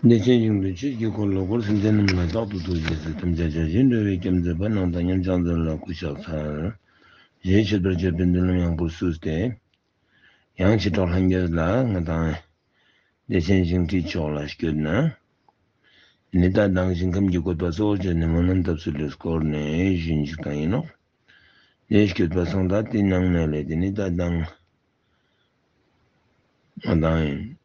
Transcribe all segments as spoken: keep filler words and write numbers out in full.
བདེ་ཆེན་ཞིང་དུ་ཆོས་ཀྱི་འཁོར་ལོ་བསྐོར། སེམས་ཅན་རྣམས་ལ་རྟག་ཏུ་ཐུགས་རྗེས་གཟིགས། ཐམས་ཅད་བྱ་བྱེད་འགྲོ་བའི་སྐྱབས་མཛད་པ། སྣང་དག་ཉམས་ཆག་མཛད་ལ་སྐུ་ཕྱག་འཚལ། ཞེས་མཆོད་པར་བརྗོད་པའི་མདུན་ལམ་ཡངས་པོར་བསུས་ཏེ། ཡང་ཕྱི་ཕྱོགས་ལྷན་རྒྱས་ལ་ང་དང་བདེ་ཆེན་ཞིང་ཁྲིད་ཕྱོགས་ལ་བསྐྱོད་ན། ནི་ད་ལྟ་ཞིང་ཁམས་ཀྱི་བཀོད་པ་གཙོ་བོར་བྱས་ནས་སྨོན་ལམ་བཏབ་ཚུལ་ལ་བསྐོར་ནས་ཞུ་ཞིག་དང་ཡིན་ནོ། ལས་བསྐྱོད་པ་སོང་ད་དེ་ནང་ནས་ལས་དེ་ནི་ད་ལྟ་ང་དང་ཡིན།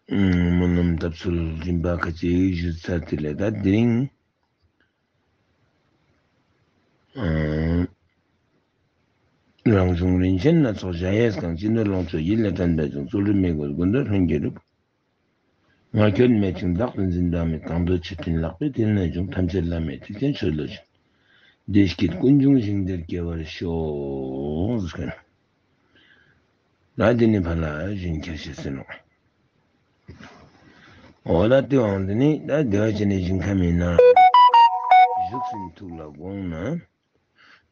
སྨོན་ལམ་བཏབ་ཚུལ་རིམ་པ་ཁ་ཅིག་ཞུ་ཚར་དེ་ལས་ད་དེ་རིང་། རང་བྱུང་རིན་ཆེན་སྣ་ཚོགས་གཞལ་ཡས་ཁང་། ཅི་འདོད་ལོངས་སྤྱོད་ཡིད་ལ་དྲན་པས་བྱུང་། རྩོལ་སྒྲུབ་མི་དགོས་ཀུན་ཏུ་ལྷུན་གྱིས་གྲུབ། ང་ཁྱོད་མེད་ཅིང་བདག་ཏུ་འཛིན་པ་མེད། གང་འདོད་ཆོས་མཐུན་ལགས་པས་དེ་ནས་འབྱུང་། ཐམས་ཅད་བླ་མེད་ཐུགས་རྗེའི་མཆོད་བློ་ཆེན། བདེ་སྐྱིད་ཀུན་འབྱུང་ཞིང་དེར་སྐྱེ་བར་ཤོག་ཟེར་མཁན། ད་འདི་ནི་ཕར་ལ་བཞིན་ཁྱེར་ཤེས་ཟིན་ནོ། འོ་ད་དེ་འང་དེ་ནི་ད་བདེ་བ་ཅན་ནི་ཞིང་ཁམས་ཡིན་ན། བཞུགས་ཟིན་ཐུགས་ལ་དགོངས་ན།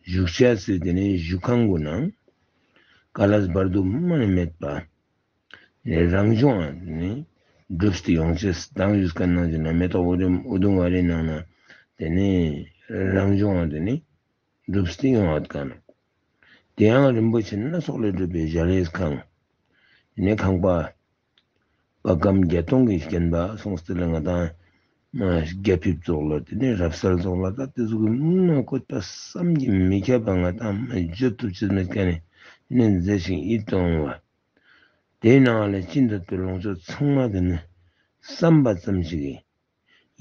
བཞུགས་ཤ་ཟེར་དེ་ནི་བཞུགས་ཁང་གུ་ན། ཀ་ལས་བར་དུ་མ་ནི་མེད་པ། རང་བྱུང་བ་དེ་ནི་གྲུབ་སྟེ་ཡོང་ཅེས་དང་ཡུལ་ཀ་ནང་བཞིན་ན་མེ་ཏོག་ཨུ་དུམ་ཨུ་དུམ་ཝ་རི་ནང་ན་དེ་ནི་རང་བྱུང་བ་དེ་ནི་གྲུབ་སྟེ་ཡོང་བ་དཀའ་ནོ། དེ་ཡང་རིན་པོ་ཆེ་སྣ་ཚོགས་ལས་གྲུབ་པའི་གཞལ་ཡས་ཁང་། དེ་ནི་ཁང་པ། པ་ཀམ་བརྒྱད་སྟོང་གིས་བརྒྱན་པ་སོང་སྟེ་ལ་ང་དང་། རྒྱ་ཕིབས་ཙོགས་ལ་དེ་ནས་རབ་གསལ་ཙོགས་ལ་ད་དེ་ཚོ་གི་མུན་ནག་བཀོད་པ་བསམ་གྱིས་མི་ཁྱབ་པ་ང་དང་མ་བརྗོད་ཐུབ་ཅེས་མེད་མཁན་ནི་དེ་ནས་མཛེས་ཤིང་ཡིད་དུ་འོང་བ། དེའི་ནང་ལ་ཅི་འདོད་པའི་ལོངས་སྤྱོད་ཚང་མ་དེ་ནི་བསམ་པ་ཙམ་ཞིག་གིས་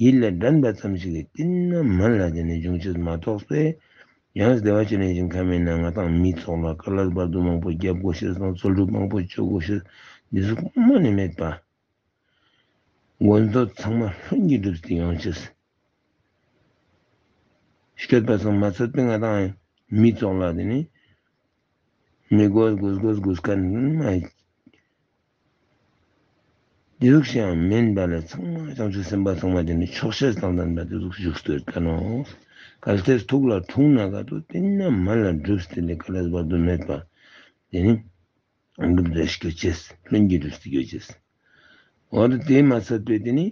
ཡིད་ལ་དྲན་པ་ཙམ་ཞིག་གིས་དེ་ན་མ་ལ་དེ་ནི་འབྱུང་ཅེས་མ་གཏོགས་པས། ཡང་བདེ་བ་ཅན་ནི་ཞིང་ཁམས་ཡིན་ན་ང་དང་མི་ཚོགས་ལ་ཀ་ལས་བར་དུ་མང་པོ་བརྒྱབ་དགོས་ཤེས་དང་རྩོལ་སྒྲུབ་མང་པོ་བཅོ་དགོས་ཤེས་འདི་ཚོ་མ་ནི་མེད་པ། མགོན་པོ་ཚང་མ་ལྷུན་གྱིས་གྲུབ་སྟེ་ཡོང་ཅེས། སྐྱོད་པ་སོང་མ་ཚད་པའི་ང་དང་མི་ཚོགས་ལ་དེ་ནི་མི་དགོས་དགོས་དགོས་དགོས་མཁན་མ། དེ་ཟུག་ཞིག་ཡང་མིན་པ་ལས་ཚང་མ་བྱང་ཆུབ་སེམས་དཔའ་ཚང་མ་དེ་ནི་ཆོག་ཤེས་དང་ལྡན་པ་དེ་ཟུག་བཞུགས་སྟོད་ཀ་ནོ། གལ་ཏེ་ཐུགས་ལ་འཁྲུངས་ན་ག་དུ་དེ་ན་མ་ལ་གྲུབ་སྟེ་ལས་ཀ་ལས་བར་དུ་མེད་པ། དེ་ནི། འགྲུབ་སྟེ་སྐྱོད་ཅེས་ལྷུན་གྱིས་གྲུབ་སྟེ་སྐྱོད་ཅེས། འོ་ད་དེ་མ་ཚད་པའི་དེ་ནི་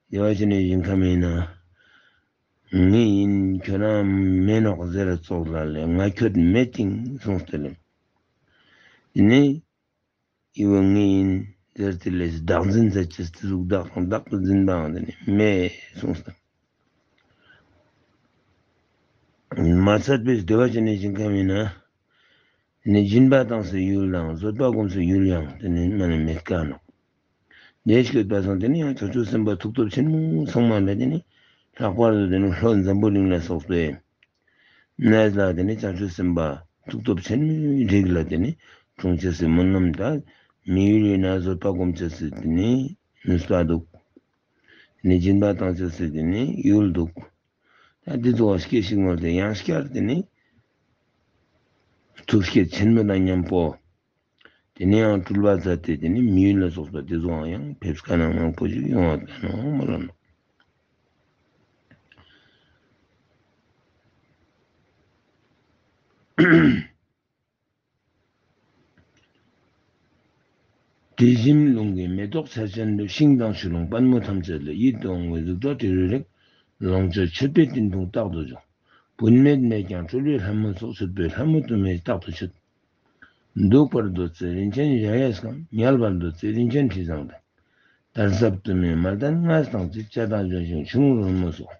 བདེ་བ་ཅན་ནི་ཞིང་ཁམས་ཡིན་ན། ངའི་ཡིན་ཁྱོད་རང་མེད་ནོག་ཟེར་ཙོགས་ལ་ལས་ང་ཁྱོད་མེད་ཅིང་གསུངས་ཏེ་ལས། དེ་ནི་ཨི་བོ་ངའི་ཡིན་ཟེར་ཏེ་ལས་བདག་འཛིན་ཟེར་ཅེས་དེ་ཟུག་བདག་དང་བདག་ཏུ་འཛིན་པའང་དེ་ནི་མེད་གསུངས་ཏེ། མ་ཚད་པའི་བདེ་བ་ཅན་ནི་ཞིང་ཁམས་ཡིན་ན། དེ་ནི་སྦྱིན་པ་བཏང་སའི་ཡུལ་དང་བཟོད་པ་སྒོམ་སའི་ཡུལ་ཡང་དེ་ནི་མ་ནི་མེད་དཀའ་ནོ། དེ་སྐྱོད་པ་སོང་དེ་ནི་ཡང་བྱང་ཆུབ་སེམས་དཔའ་ཐུགས་སྟོབས་ཆེན་མོ་ཚང་མ་ལ་དེ་ནི་ལྷག་པར་དུ་དེ་ནི་ལྷོ་འཛམ་བུ་གླིང་ལ་སོགས་པའི་གནས་ལ་དེ་ནི་བྱང་ཆུབ་སེམས་དཔའ་ཐུགས་སྟོབས་ཆེན་མོའི་རིགས་ལ་དེ་ནི་འཁྲུངས་ཅེས་སི་སྨོན་ལམ་དང་མི་ཡུལ་ཡིན་ན་བཟོད་པ་སྒོམ་ཅེས་སི་དེ་ནི་ནུས་པ་འདུག། དེ་ནི་སྦྱིན་པ་བཏང་ཅེས་སི་དེ་ནི་ཡུལ་འདུག། ད་འདི་ཚོ་བ་སྐྱེ་ཞིག་ངོར་དེ་ཡང་བསྐྱར་དེ་ནི་ཐུགས་བསྐྱེད་ཆེན་མོ་དང་མཉམ་པོ། དེ་ནས་ཡང་སྤྲུལ་པ་མཛད་དེ་དེ་ནི་མི་ཡུལ་ལ་སོགས་པ་དེ་ཚོའང་ཡང་ཕེབས་ཁ་ན་མང་པོ་ཞིག་ཡོང་བ་ལྟར་ནོ་མ་ལ་ནོ། དེ་བཞིན་ལུང་གི་མེ་ཏོག་ཆར་ཅན་དུ། ཤིང་དང་ཆུ་ཀླུང་པདྨོ་ཐམས་ཅད་ལ། ཡིད་དུ་འོང་བའི་གཟུགས་སྒྲ་དྲི་རོ་རེག། ལོངས་སྤྱོད་མཆོད་པའི་སྤྲིན་ཕུང་རྟག་ཏུ་འབྱུང་། བུད་མེད་མེད་ཀྱང་སྤྲུལ་པའི་ལྷ་མོ་སོགས། མཆོད་པའི་ལྷ་མོ་དུ་མས་རྟག་ཏུ་མཆོད། འདུག་པར་འདོད་ཚེ་རིན་ཆེན་གཞལ་ཡས་ཁང་། ཉལ་བར་འདོད་ཚེ་རིན་ཆེན་དྲི་བཟང་དང་། དར་ཟབ་དུ་མས་མལ་སྟན་ལྔ་དང་བཅས། བྱ་དང་ལྗོན་ཤིང་ཆུ་ཀླུང་རོལ་མོ་སོགས།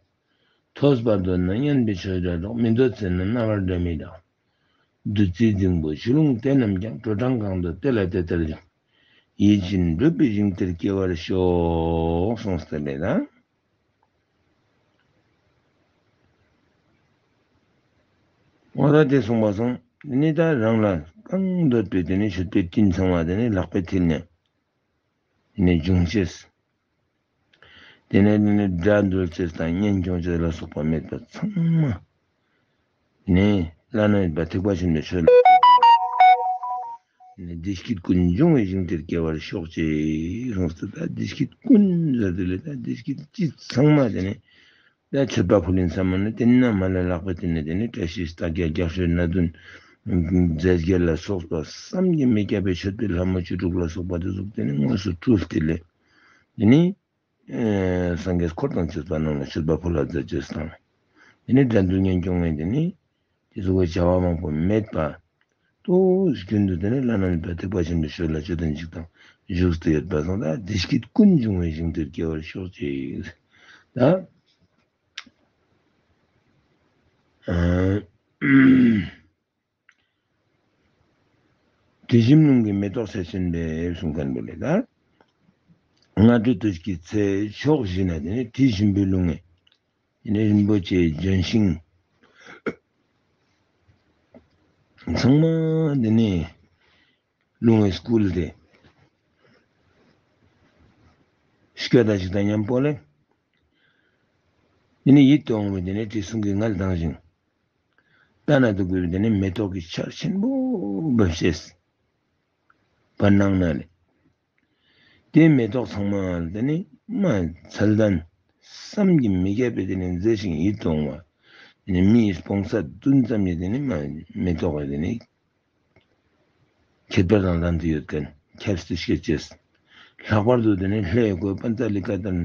ཐོས་པར་འདོད་ན་སྙན་པའི་ཆོས་སྒྲ་སྒྲོགས། མི་འདོད་ཚེ་ན་རྣ་བར་སྒྲ་མི་གྲགས། བདུད་རྩིའི་རྫིང་བུ་ཆུ་ཀླུང་དེ་རྣམས་ཀྱང་། དྲོ་གྲང་གང་འདོད་དེ་ལ་དེ་ལྟར་སྦྱངས། ཡིད་བཞིན་འགྲུབ་པའི་ཞིང་དེར་སྐྱེ་བར་ཤོག་གསུངས་ཏེ་ལས་ན། འོ་ད་དེ་གསུངས་པ་སོང་། དེ་ནི་ད་རང་ལ་གང་འདོད་པའི་དེ་ནི་མཆོད་པའི་སྤྲིན་ཚང་བ་དེ་ནི་ལག་པའི་མཐིལ་ནས་ནི་འབྱུང་ཤེས། དེ་ནས་དེ་ནི་སྒྲ་འདོད་ཅེས་དང་སྙན་སྐྱོང་ཅེས་ལ་སོགས་པ་མེད་པ་ཚང་མ། ནི་བླ་ན་མེད་པ་ཐེག་པ་ཆེན་པོའི་ཆོས་ལ། ནི་བདེ་སྐྱིད་ཀུན་འབྱུང་བའི་ཞིང་དེར་སྐྱེ་བར་ཤོག་ཅེས་གསུངས་སོ། ད་བདེ་སྐྱིད་ཀུན་ཟེར་དེ་ལས་ད་བདེ་སྐྱིད་ཅི་ཚང་མ་དེ་ནི། ད་མཆོད་པ་ཕུལ་ཡིན་བསམ་མོ་ནི་དེ་ན་མ་ལ་ལག་པའི་དེ་ནི་དེ་ནི་བཀྲ་ཤིས་རྟགས་བརྒྱད་རྒྱགས་ཤོད་སྣ་བདུན། རྫས་བརྒྱད་ལ་སོགས་པ་བསམ་གྱིས་མི་ཁྱབ་པའི་མཆོད་པའི་ལྷ་མོ་བཅུ་དྲུག་ལ་སོགས་པ་དེ་ཚོ་དེ་ནི་དངོས་སུ་སྤྲུལ་ཏེ་ལས། དེ་ནི་ ཨེ་སངས་རྒྱས་འཁོར་དང་བཅས་པ་རྣམས་ལ་མཆོད་པ་ཕུལ་བར་མཛད་ཅེས་དང་། དེ་ནས་དགྲ་འདུལ་གཉེན་སྐྱོང་ངས་དེ་ནི་དེ་ཚོ་གི་བྱ་བ་མང་པོ་མེད་པ། དུས་རྒྱུན་དུ་དེ་ནས་བླ་ན་མེད་པ་ཐེག་པ་ཆེན་པོའི་ཆོས་ལ་སྤྱོད་དང་འཇུག་དང་བཞུགས་ཏེ་ཡོད་པ་སོང་ཙང་བདེ་སྐྱིད་ཀུན་འབྱུང་བའི་ཞིང་དུ་སྐྱེ་བར་ཤོག་ཅིག་ད། ཨ། དྲི་ཞིམ་རླུང་གི་མེ་ཏོག་ཆར་ཆེན་པས་གསུང་མཁན་པོ་ལས་ད། སྔ་དྲོ་དུས་ཀྱི་ཚེ་ཕྱོགས་བཞི་ན་དེ་ནས་དྲི་ཞིམ་པོའི་རླུང་ངེ། དེ་ནས་རིན་པོ་ཆེའི་ལྗོན་ཤིང་ཚང་མ་དེ་ནས་རླུང་ངེ་བསྐུལ་ཏེ་སྐྱོ་ད་ཞིག་དང་མཉམ་པོ་ལས། དེ་ནས་ཡིད་དུ་འོང་བའི་དེ་ནས་དྲི་བསུང་གི་མངལ་ལྡང་ཞིང་། ལྟ་ན་སྡུག་པའི་དེ་ནས་མེ་ཏོག་གི་ཆར་ཆེན་པོ་འབབ་ཤེས། བར་སྣང་ན་ལས། དེའི་མེ་ཏོག་ཚང་མ་དེ་ནི་མ་མཚན་ལྡན་བསམ་གྱིས་མི་ཁྱབ་པའི་དེ་ནི་མཛེས་ཤིང་ཡིད་དུ་འོང་བ། དེ་ནི་མིའི་སྤོང་ས་བདུན་ཙམ་གྱི་དེ་ནི་མ་མེ་ཏོག་གི་དེ་ནི་ཁྱད་པར་དང་ལྡན་དུ་ཡོད་མཁན་ཁྱབ་སྟེ་སྐྱེད་ཅེས། ལྷག་པར་དུ་དེ་ནི་ལྷའི་གོས་པཉྩ་ལི་ཀ་ལྟར་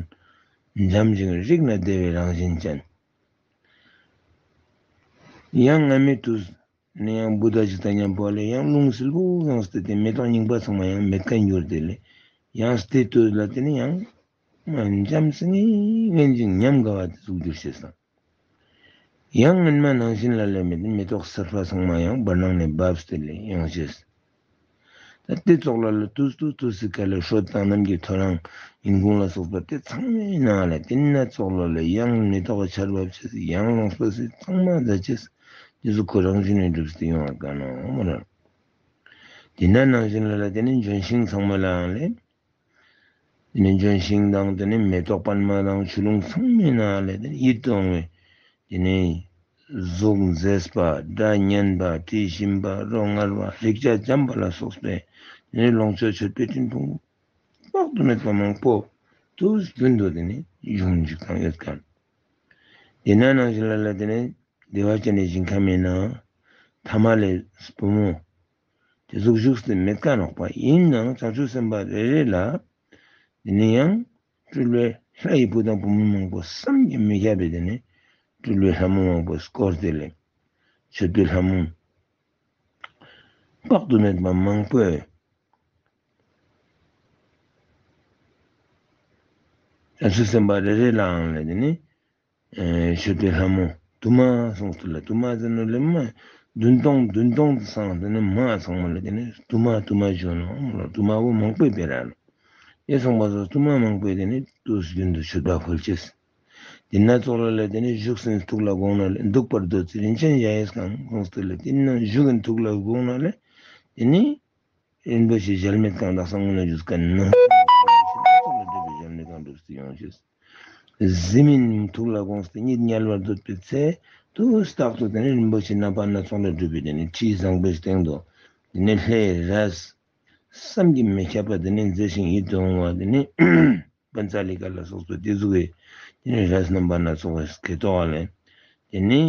འཇམ་ཞིང་རིག་ན་བདེ་བའི་རང་བཞིན་ཅན། ཡང་སྔ་མའི་དུས་ནས་ཡང་བུ་དང་ཅིག་དང་མཉམ་པོ་ལས་ཡང་རླུང་བསིལ་པོ་ཡོངས་ཏེ་དེ་མེ་ཏོག་རྙིང་པ་ཚང་མ་ཡང་མེད་མཁན་གྱུར་ཏེ་ལས། ཡང་སྟེ་དུས་ལ་དེ་ནི་ཡང་མ་འཇམ་སེ་ངན་ངན་ཅིང་ཉམས་དགའ་བ་དེ་ཟུག་འགྱུར་ཤེས་སམ། ཡང་སྔོན་མ་ནང་བཞིན་ལ་ལས་མེད་དེ་མེ་ཏོག་སེར་པོ་ཚང་མ་ཡང་བར་སྣང་ནས་བབས་ཏེ་ལས་ཡོང་ཤེས། ད་དེ་ཙོགས་ལ་ལ་དུས་དུས་དུས་སུ་ག་ལ་ཧྲོད་དང་གནམ་གྱི་ཐོ་རངས་ཡིན་གུང་ལ་སོགས་པ་དེ་ཚང་མའི་ནང་ལ་དེ་ན་ཙོགས་ལ་ལ་ཡང་མེ་ཏོག་ཆར་བབས་ཤེས་ཡང་ལོངས་པ་སེ་ཚང་མ་མཛད་ཅེས། དེ་ཚོ་ཁོ་རང་བཞིན་ནས་གྲུབ་སྟེ་ཡོང་བ་ག་ནོ་མོ་ར། དེ་ན་ནང་བཞིན་ལ་ལ་དེ་ནི་ལྗོན་ཤིང་ཚང་མ་ལའང་ལས། དེ་ནི་ལྗོན་ཤིང་དང་དེ་ནི་མེ་ཏོག་པདྨ་དང་ཆུ་ཀླུང་ཚང་མའི་ནང་ལས་དེ་ནི་ཡིད་དུ་འོང་བའི་དེ་ནི་གཟུགས་མཛེས་པ་སྒྲ་སྙན་པ་དྲི་ཞིམ་པ་རོ་མངར་བ་རེག་བྱ་འཇམ་པ་ལ་སོགས་པའི་དེ་ནི་ལོངས་སྤྱོད་མཆོད་པའི་སྤྲིན་ཕུང་དཔག་ཏུ་མེད་པ་མང་པོ་དུས་རྒྱུན་དུ་དེ་ནི་འབྱུང་འཇུག་དང་ཡོད་མཁན། དེ་ན་ནང་བཞིན་ལ་ལ་དེ་ནི་བདེ་བ་ཅན་ནི་ཞིང་ཁམས་ཡིན་ན་ཐ་མ་ལས་བུ་མོ་དེ་ཟུག་བཞུགས་སུ་མེད་ཀ་ནོག་པ་ཡིན་ནའང་བྱང་ཆུབ་སེམས་དཔའ་རེ་རེ་ལ་དེ་ནི་ཡང་སྤྲུལ་པའི་ལྷ་ཡི་བུ་དང་བུ་མོ་མང་པོ་བསམ་གྱིས་མི་ཁྱབ་པའི་དེ་ནི་སྤྲུལ་པའི་ལྷ་མོ་མང་པོ་བསྐོར་ཏེ་ལས་མཆོད་པའི་ལྷ་མོ་དཔག་ཏུ་མེད་པ་མང་པོས་བྱང་ཆུབ་སེམས་དཔའ་རེ་རེ་ལའང་ལས་དེ་ནི་ཨེ་མཆོད་པའི་ལྷ་མོ་དུ་མ་གསུངས་ཏེ་ལ་དུ་མ་ཟེར་ནོ་ལས་མ་བདུན་སྟོང་བདུན་སྟོང་དུ་སངས་ཏེ་ནི་མ་ཚང་མ་ལ་དེ་ནི་དུ་མ་དུ་མ་བྱོན་ནོ་མོ་ལ་དུ་མ་བོ་མང་པོས་སྤེལ་ར་ལོ། ཨེ་ཚང་མ་སོ་དུ་མ་མང་པོས་དེ་ནི་དུས་རྒྱུན་དུ་མཆོད་པ་ཕུལ་ཅེས། དེ་ན་ཙོགས་ལ་ལས་དེ་ནི་བཞུགས་སེམས་ཐུགས་ལ་དགོངས་ན་ལས་འདུག་པར་འདོད་ཚེ་རིན་ཆེན་གཞལ་ཡས་ཁང་གསུངས་ཏེ་ལས་དེ་ན་བཞུགས་ཀྱི་ཐུགས་ལ་དགོངས་ན་ལས་དེ་ནི། རིན་པོ་ཆེ་གཞལ་མེད་ཁང་དང་གསང་སྔགས་ལ་འཇུག་མཁན་ནི། གཞལ་མེད་ཁང་གྲུབ་སྟེ་ཡོང་ཞེས། གཟི་མིན་ཐུགས་ལ་དགོངས་ཏེ་གཉིད་ཉལ་བར་འདོད་པའི་ཚེ། དུས་རྟག་ཏུ་དེ་ནི་རིན་པོ་ཆེ་རྣམ་པ་སྣ་ཚོགས་ལས་གྲུབ་པའི་དེ་ནི་ཁྲི་བཟང་པོའི་སྟེང་དུ། དེ་ནི་ལྷའི་རས། བསམ་གྱིས་མི་ཁྱབ་པ་དེ་ནི་མཛེས་ཤིང་ཡིད་དུ་འོང་བ་དེ་ནི། པཉྩ་ལི་ཀ་ལ་སོགས་པ་དེ་ཚོ་གི། དེ་ནི་རས་རྣམ་པ་སྣ་ཚོགས་ཀྱི་གེ་ཏོ་བ་ལས། དེ་ནི།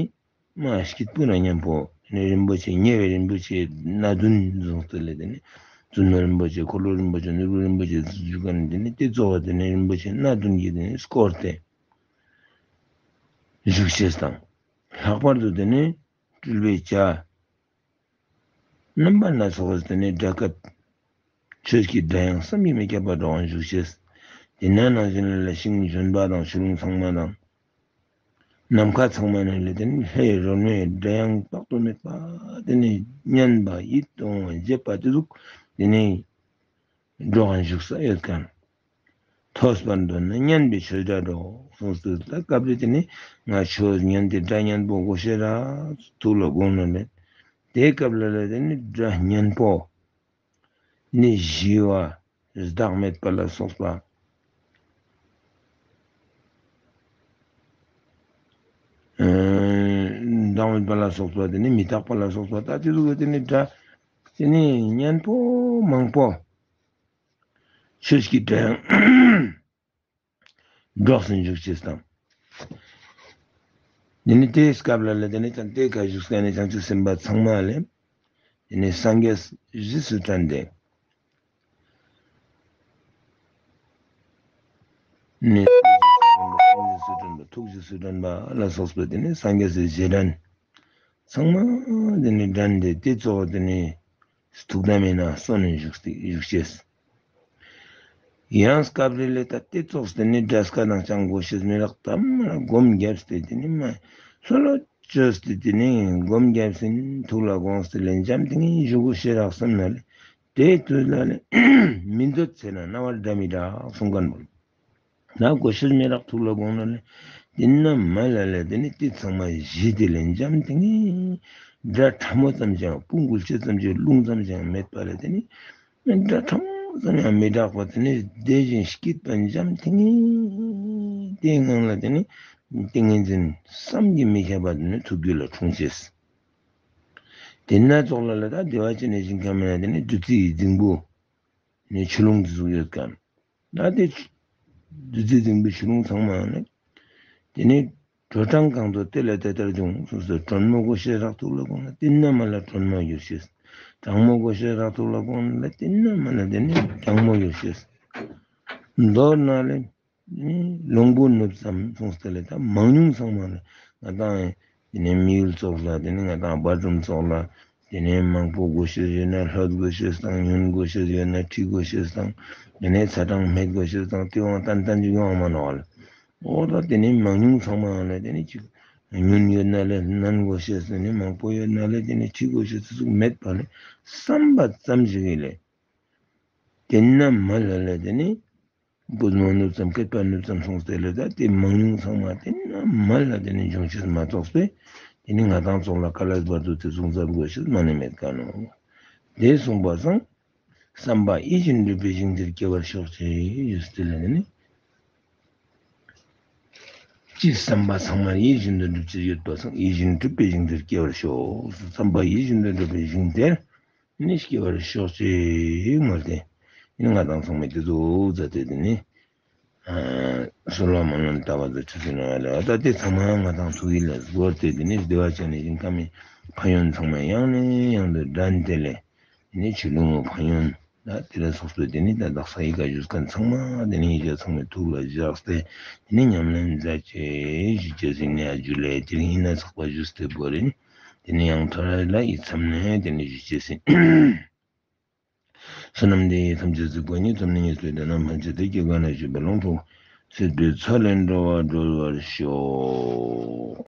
མ་སྐྱིད་པོ་ན་མཉམ་པོ་དེ་ནས་རིན་པོ་ཆེ་ཉེ་བའི་རིན་པོ་ཆེ་སྣ་བདུན་བཟུང་སྟེ་ལས་དེ་ནས་བཙུན་མོ་རིན་པོ་ཆེ་འཁོར་ལོ་རིན་པོ་ཆེ་ནོར་བུ་རིན་པོ་ཆེ་བཞུགས་མཁན་དེ་ནས་དེ་གཙོ་བོ་དེ་ནས་རིན་པོ་ཆེ་སྣ་བདུན་གྱིས་དེ་ནས་བསྐོར་ཏེ་བཞུགས་ཤེས་དང་། ལྷག་པར་དུ་དེ་ནས་སྤྲུལ་པའི་བྱ་རྣམ་པ་སྣ་ཚོགས་དེ་ནས་སྒྲ་སྐད་ཆོས་ཀྱི་སྒྲ་དབྱངས་བསམ་གྱིས་མི་ཁྱབ་པ་སྒྲོག་པར་བཞུགས་ཤེས། དེ་ན་ནང་བཞིན་ལ་ལ་ཤིང་ལྗོན་པ་དང་ཆུ་ཀླུང་ཚང་མ་དང་། ནམ་མཁའ་ཚང་མ་ནས་ལས་དེ་ནི་ལྷའི་རོལ་མོའི་སྒྲ་དབྱངས་དཔག་ཏུ་མེད་པ་དེ་ནི་སྙན་པ་ཡིད་དུ་འོང་བ་བརྗེད་པ་དེ་ཟུག་དེ་ནི་སྒྲོག་གིན་བཞུགས་ས་ཡོད་མཁན། ཐོས་པར་འདོད་ན་སྙན་པའི་ཆོས་སྒྲ་སྒྲོགས་གསུངས་སོ། ད་སྐབས་རེ་དེ་ནི་ང་ཆོས་ཉན་ཏེ་སྒྲ་སྙན་པོ་དགོས་ཤེས་ར་ཐུགས་ལ་དགོངས་ནས་ལས་དེའི་སྐབས་ལ་ལས་དེ་ནི་སྒྲ་སྙན་པོ། ནི་ཞི་བ་བདག་མེད་པ་ལ་སོགས་པ། ཨ་བདག་མེད་པ་ལ་སོགས་པ་དེ་ནི་མི་རྟག་པ་ལ་སོགས་པ་ད་དེ་ཚོ་གི་དེ་ནི་སྒྲ་དེ་ནི་སྙན་པོ་མང་པོ་ཆོས་ཀྱི་སྒྲ་དབྱངས་སྒྲོགས་སུ་འཇུག་ཅེས་དང་། དེ་ནི་དེའི་སྐབས་ལ་ལ་དེ་ནི་ཀྱང་དེ་ཁ་བཞུགས་ས་ནས་བྱང་ཆུབ་སེམས་དཔའ་ཚང་མ་ལས་དེ་ནི་སངས་རྒྱས་རྗེས་སུ་དྲན་ཏེ། ནས་ཐུགས་རྗེས་སུ་དྲན་པ་ཐུགས་རྗེས་སུ་དྲན་པ་ཐུགས་རྗེས་སུ་དྲན་པ་ལ་སོགས་པའི་དེ་ནི་སངས་རྒྱས་སི་རྗེས་དྲན་ཚང་མ་དེ་ནི་དྲན་ཏེ་དེ་ཚོ་དེ་ནི་ཐུགས་དམ་ཡིན་ན་གསོལ་ནས་བཞུགས་ཏེ་བཞུགས་ཤེས། ཡང་སྐབས་རེ་ལས་ད་དེ་ཙོགས་དེ་ནི་སྒྲ་སྐད་དང་ཅང་གོ་ཤེས་མི་རག་ད་མ་སྒོམ་བརྒྱབ་སྟེ་དེ་ནི་མ་ལྷོད་ལྷོད་བཅོས་ཏེ་དེ་ནི་སྒོམ་བརྒྱབ་ཟིན་ཐུགས་ལ་དགོངས་ཏེ་ལན་འཇམ་ཐིང་ངེ་བཞུགས་དགོས་ཤེས་རག་བསམ་ན་ལས་དེ་དུས་ལ་ལས་མི་འདོད་ཚེ་ན་རྣ་བར་སྒྲ་མི་གྲག་གསུང་མཁན་པོ། ན་གོ་ཤེས་མི་རག་ཐུགས་ལ་དགོངས་ན་ལས་དེ་ན་མ་ལ་ལས་དེ་ནི་དེ་ཚང་མ་གཞི་དེ་ལན་འཇམ་ཐིང་ངེ་སྒྲ་ཕྲ་མོ་ཙམ་ཅང་སྤུ་འགུལ་ཆེ་ཙམ་ཅང་རླུང་ཙམ་ཅང་མེད་པ་ལས་དེ་ནི། སྒྲ་ཕྲ་མོ་ཙམ་ཡང་མི་གྲག་པ་དེ་ནི་བདེ་ཞིང་སྐྱིད་པ་འཇམ་ཐིང་ངེ་དེའི་ངང་ལ་དེ་ནི་ཏིང་ངེ་འཛིན་བསམ་གྱིས་མི་ཁྱབ་པ་དེ་ནི་ཐུགས་རྒྱུད་ལ་འཁྲུངས་ཤེས། དེ་ན་ཙོགས་ལ་ལ་ད་བདེ་བ་ཅན་ནི་ཞིང་ཁམས་ན་དེ་ནི་བདུད་རྩི་ཡི་རྫིང་བུ་ནི་ཆུ་ཀླུང་དེ་ཟུག་ཡོད་ཀྱང་ད་དེ་བདུད་རྩི་རྫིང་བུའི་ཆུ་ཀླུང་ཚང་མ་ནི་དེ་ནི། དྲོ་གྲང་གང་དུ་དེ་ལ་དེ་ལྟར་འབྱུང་གསུངས་སོ། དྲོན་མོ་གོ་ཤེས་རག་ཐུགས་ལ་དགོངས་ན་དེ་ན་མ་ལ་དྲོན་མོ་གྱུར་ཤེས། གྲང་མོ་གོ་ཤེས་རག་ཐུགས་ལ་དགོངས་ན་དེ་ན་མ་ལ་དེ་ནི་གྲང་མོ་གྱུར་ཤེས། མདོར་ན་ལས་ནི་རླུང་བུ་ནུབ་ཙམ་གསུངས་ཏེ་ལས་ད་མང་ཉུང་ཚང་མ་ལས་ང་དང་དེ་ནི་མི་ཡུལ་ཙོགས་ལ་དེ་ནི་ང་དང་བར་འབྲུམ་ཙོགས་ལ། དེ་ནས་མང་པོ་དགོས་ཤེས་ཡོད་ན་ལྷོད་དགོས་ཤེས་དང་ཉུང་དགོས་ཤེས་ཡོད་ན་ཁྲི་དགོས་ཤེས་དང་དེ་ནས་ཚ་གྲང་མེད་དགོས་ཤེས་དང་དེ་དབང་ཏན་ཏན་ཅིག་ཡོང་བ་མ་ནོར་བ་ལ། འོ་ད་དེ་ནས་མང་ཉུང་ཚང་མ་ཡང་ལ་དེ་ནས་ཅིག་ཉུང་ཡོད་ན་ལས་ནན་དགོས་ཤེས་དེ་ནས་མང་པོ་ཡོད་ན་ལས་དེ་ནས་ཁྲི་དགོས་ཤེས་དེ་ཚོ་མེད་པ་ལས་བསམ་པ་ཙམ་ཞིག་ཡིན་ལས། དེ་ན་མ་ལ་ལས་དེ་ནས། སྐུ་ནོར་ནུབ་ཙམ་བསྐལ་པ་ནུབ་ཙམ་སོང་སྟེ་ལས་ད་དེ་མང་ཉུང་ཚང་མ་དེ་ན་མ་ལ་དེ་ནི་འབྱུང་ཆེས་མ་གཏོགས་པས་དེ་ནི་ང་དང་ཚོགས་ལ་དཀའ་ལས་བར་དུ་དེ་གསུང་ཚར་དགོས་ཤེས་མ་ནི་མེད་ཀ་ནོ། དེ་གསུངས་པ་སང་བསམ་པ་ཡིད་བཞིན་འགྲུབ་པའི་ཞིང་དེར་སྐྱེ་བར་ཤོག་ཅེས་ཡོད་སྟེ་ལས་ནི། ཅི་བསམ་པ་ཚང་མ་ཡིད་བཞིན་དུ་འགྲུབ་ཅེས་ཡོད་པ་སང་ཡིད་བཞིན་འགྲུབ་པའི་ཞིང་དེར་སྐྱེ་བར་ཤོག་བསམ་པ་ཡིད་བཞིན་དུ་འགྲུབ་པའི་ཞིང་དེར། ནི་སྐྱེ་བར་ཤོག་ཅེས་མོལ་ཏེ། ནི་ང་དང་ཚང་མས་དེ་ཚོ་མཛད་དེ་དེ་ནི། གསོལ་བ་སྨོན་ལམ་བཏབ་པ་དང་ཆུ་ཚོད་ནང་ལ་ད་དེ་ཚང་མ་ང་དང་ཐུགས་ཡིད་ལ་བོར་ཏེ་དེ་ནི་བདེ་བ་ཅན་ནི་ཞིང་ཁམས་ཕན་ཡོན་ཚང་མ་ཡང་ནས་ཡང་དུ་དྲན་ཏེ་ལས། དེ་ནི་ཆུ་ཀླུང་ཕན་ཡོན་ད་དེ་ལ་སོགས་པའི་དེ་ནི་ད་དག་ས་ཡི་ག་བཞུགས་མཁན་ཚང་མ་དེ་ནི་ཡི་ག་ཚང་མའི་ཐུགས་ལ་བཞག་སྟེ་དེ་ནི་ཉམས་ལེན་མཛད་ཅེས་ཞུ་ཅེས་ཟིན་ནས་ཨ་ཇུ་ལས་དེ་རིང་ཡིན་ན་ཚགས་པ་བཞུགས་ཏེ་བོ་རེ་ནི། དེ་ནས་ཡང་ཐོ་རེ་ལ་ཡིད་མཚམས་ནས་དེ་ནས་ཞུ་ཅེས་ཟིན། བསོད་ནམས་འདི་ཡིས་ཐམས་ཅད་གཟིགས་པ་ཉིད། ཐོབ་ནས་ཉེས་པའི་དགྲ་རྣམས་ཕམ་བྱས་ཏེ། སྐྱེ་རྒ་ན་འཆིའི་རྦ་ཀློང་འཁྲུགས། སྲིད་པའི་མཚོ་ལས་འགྲོ་བ་སྒྲོལ་བར་ཤོག།